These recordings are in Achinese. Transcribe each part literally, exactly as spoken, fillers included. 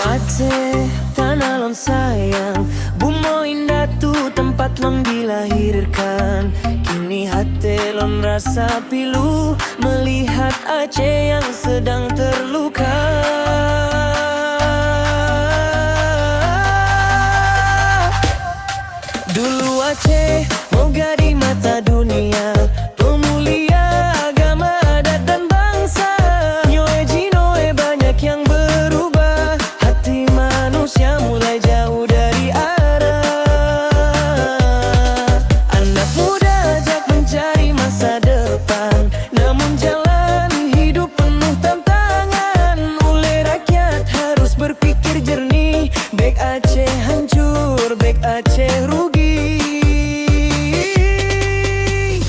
Aceh, tanah lôn sayang, bumoe indatu tempat lôn dilahirkan. Kini hati lôn rasa pilu melihat Aceh yang sedang terluka. Dulu Aceh megah di mata dunia, pemulia agama, adat dan bangsa. Nyoe jinoe banyak yang berubah, hati manusia mulai jauh dari arah. Anak muda jak mencari masa depan, namun jalan hidup penuh tantangan. Uleh rakyat harus berpikir jernih, bék Aceh hancur, bék Aceh rugi.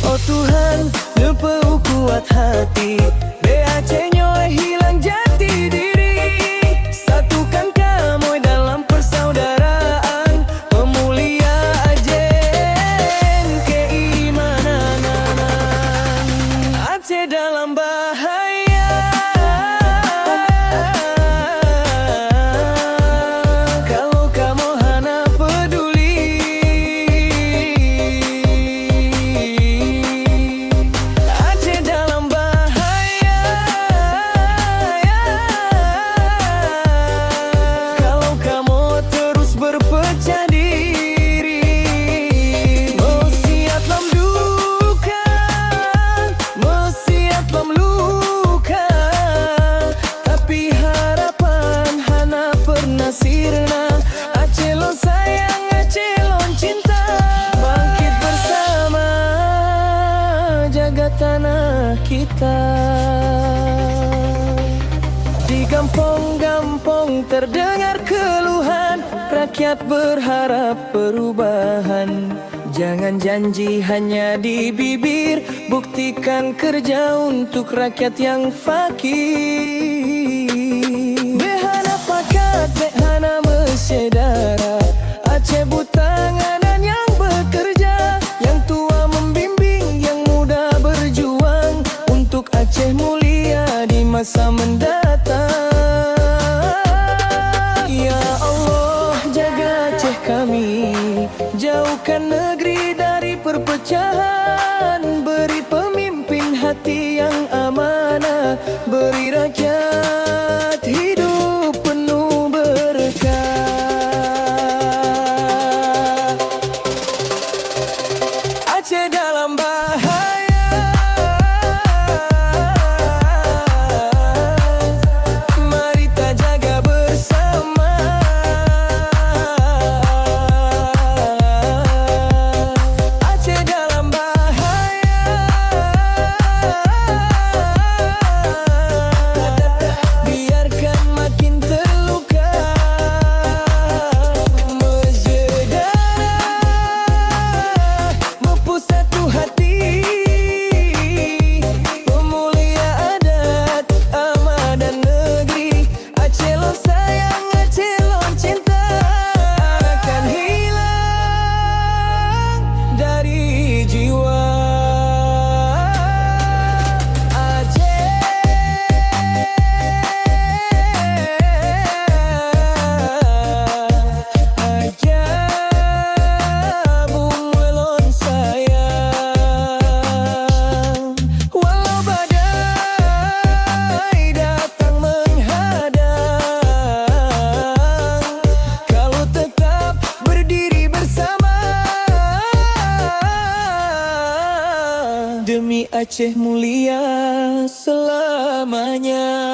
Oh Tuhan, neupeukuat hati, bék Aceh nyoe hilang jati diri. Satukan kamoe dalam persaudaraan, pemulia Aceh keimanan. Aceh dalam bahaya kalau kamoe hana peduli. Aceh dalam bahaya kalau kamoe terus berpecah diri. Meusiat lam duka, meusiat lam luka, tapi harapan hana pernah sirna. Aceh lôn sayang, Aceh lôn cinta, bangkit bersama, jaga tanah kita. Di gampông-gampông terdengar keluhan, rakyat berharap perubahan. Jangan janji hanya di bibir, buktikan kerja untuk rakyat yang fakir. Bék hana pakat, bék hana meusyedara, Aceh buta ngadan nyang bekerja, nyang tua membimbing, nyang muda berjuang untuk Aceh mulia di masa mendatang. Ya Allah, jaga Aceh kami, jauhkan negeri dari perpecahan, beri pemimpin hati yang amanah, beri rakyat hidup penuh berkah. Aceh dalam bahaya, mari tajaga bersama. Aceh dalam bahaya, biarkan makin terluka. Meusyedara, meupusatu hati, peumulia adat, amanah negeri. Aceh lôn sayang, Aceh lôn cinta, akan hilang dari jiwa. Aceh, Aceh bumoe lôn sayang. Walau badai datang menghadang, kalu tetap berdiri bersama demi Aceh mulia selamanya.